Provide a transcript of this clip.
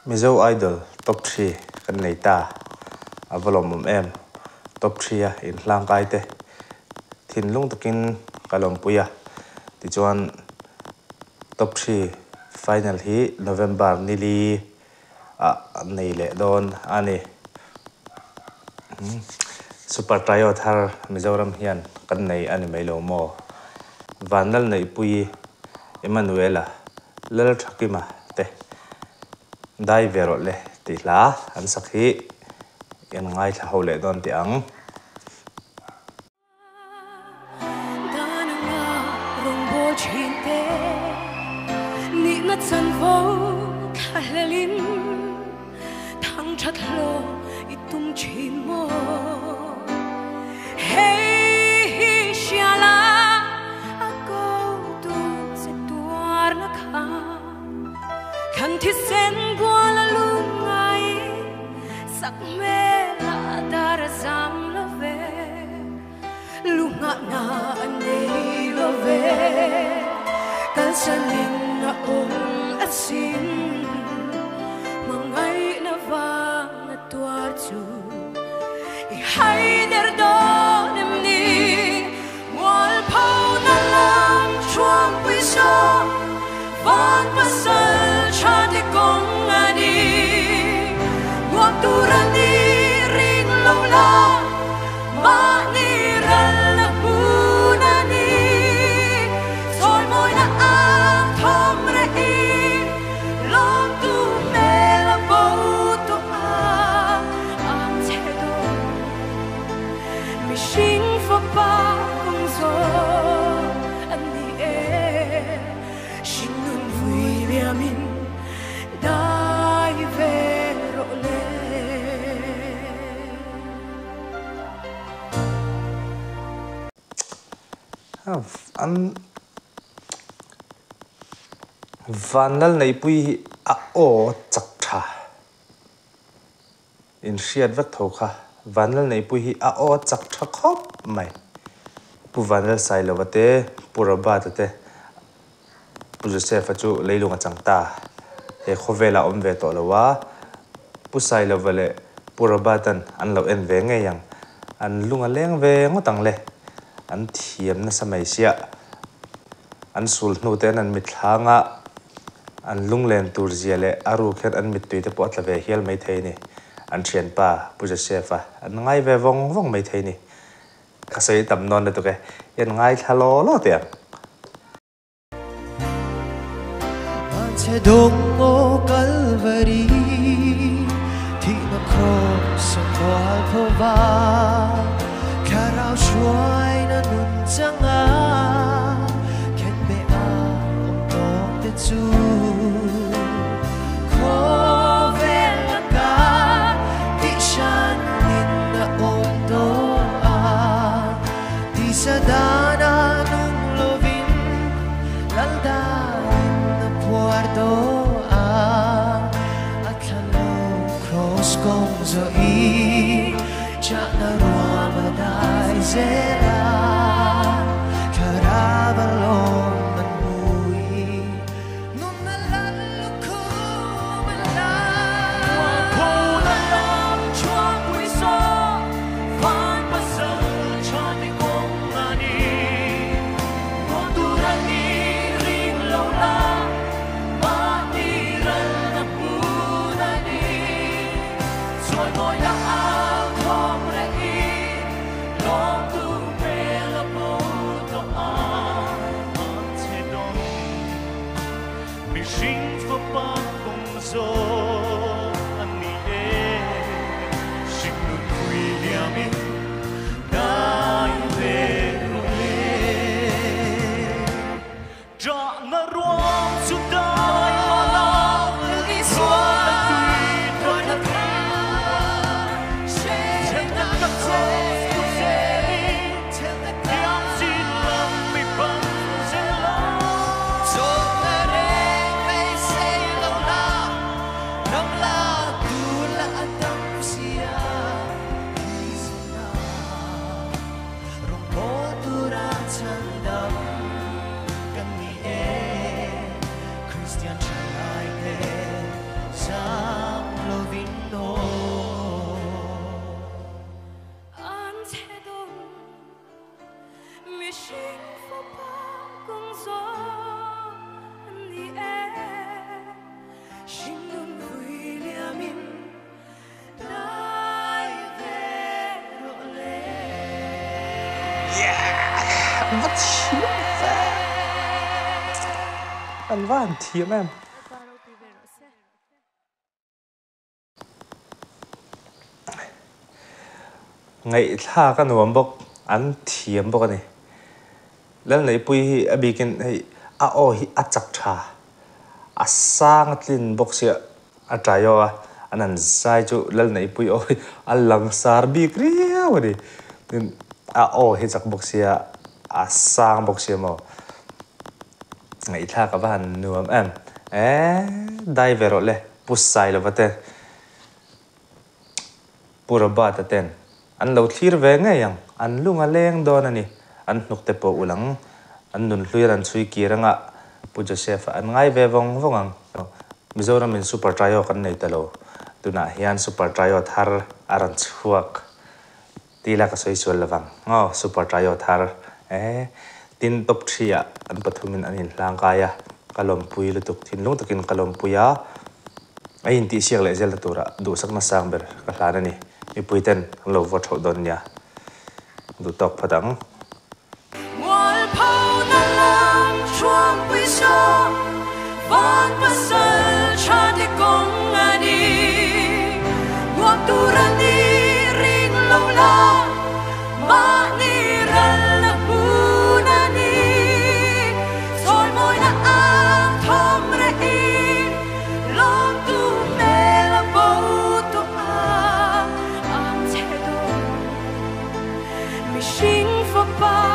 Mizo Idol Top Three kan nei ta, a va lawmawm em? Top Three a inhlangkai te thinlung takin ka lawmpui a, tichuan Top Three Final hi November nili ah an nei leh dawn a ni. Super Trio thar Mizoram hian kan nei a ni mai lo maw? Vanlalneihpuii, Emmanuela, Lalthakima te Dai ve rawh le tih hla an sak hi in ngaithla ho leh dawn teh ang. Dan anga rawngbâwl ṭhin te nihna chanvo thla hlelin thang ṭhat hlawh i tum ṭhin maw? Hei hi hria la a ko tu che tuarna kha. Thlan thisen bual a lum ngai sak hmel a dar a zam lo ve, lu nghahna a nei lo ve, kalsan in a awm asin, hmangaihna vang a tuar chu i hai der dawn em ni? Mualpho na lam Thuampui zawk van pasal tha te kawng a ni. Nuam tur a ni ring lo la, mahni ral na hun a ni. Sawi mawina ang thawm reh i, lawmtu hmel a bo tawh a, ang che dawn. Mihring fapa kawng zawk an ni e, hringnun vui liamin dai ve rawh le. An Vanlal Neihpui hi a aw chak tha. In hriat vek tho kha. Vanlalneihpui hi a aw chak tha khawp mai. Pu Vanlalsailova te, Pu Robert-a te, Pu Joseph-a chu leilung a chang ta. He khawvelah a awm ve tawh lo a, Pu Sailova leh Pu Robert-a'n an lo en ve ngei ang. An lung a leng ve ngawt ang le. An thiam nasa mai sia. An sul hnu te an mitthlang a, an lunglen tur zia leh a ruk hian an mittui te pawh a tla ve hial maithei a ni. An thianpa Pu Joseph-a an ngai ve vawng vawng maithei a ni. Ka sawi tam nawn lutuk e, i an ngaithla law law teh ang. Hmanchhe dawng aw Kalvari, thihna kraws a mual pho va, Thlarau hruaina nun changa khenbe a awm tawk te chu khawvel laka tihhran in a awm tawh a, tisa dana nung lovin lal danin a phuar tawh a, a thla lo kraws kawng zawh i Chahna ruam a dai zel a, thlarau a lawm an hmu i nunna lal lukhum a la. Mualphona lam chhuakpui saw van pasal tha te kawng a ni. Nuam tur a ni ring lo la, mahni ral na hmun a ni. zawh an ni e. Hringnun vui liamin dai ve rawh le. Yeah! An va thiam ve! An va han thiam em! Ngaihthlak a nuam bawk, an thiam bawk a ni. Lalneihpui hi a bikin hei a aw hi a chak tha, a sang a tlin bawk sia a tai aw a, an han zai chu Lalneihpui aw hi a langsar bik riau a ni. Tin, a aw hi chak bawk sia, a sang bawk sia maw. Ngaihthlak a va han nuam em. Eee dai ve rawh le Pu Sailova te, Pu Robert-a ten an lo thlir ve ngei ang, an lung a leng dawn a ni. An hnuk te pawh ulh ang, an nun hlui an chhui kir anga Pu Joseph-a an ngai ve vawng vawng ang. Mizoram in Super Trio kan nei ta lo, tunah hian Super Trio thar a rawn chhuak. Ti la ka sawi sual lovang aw super trio thar e tin top thi ah an pathumin an inhlang kai a ka lawmpui lutuk thinlung takin ka lawmpui a a intihsiak leh zel ta turah duhsakna sang ber ka hlan a ni mipui ten an lo vote theuh dawn nia duh tawk phawt ang. Mualpho na lam thuampui saw van pasal tha te kawng a ni. Nuam tur a ni ring lo la, mahni ral na hun a ni. Chawimawina ang thawm rehin lawmtu hmel a bo tawh a, ang che dawn. Mihring fapa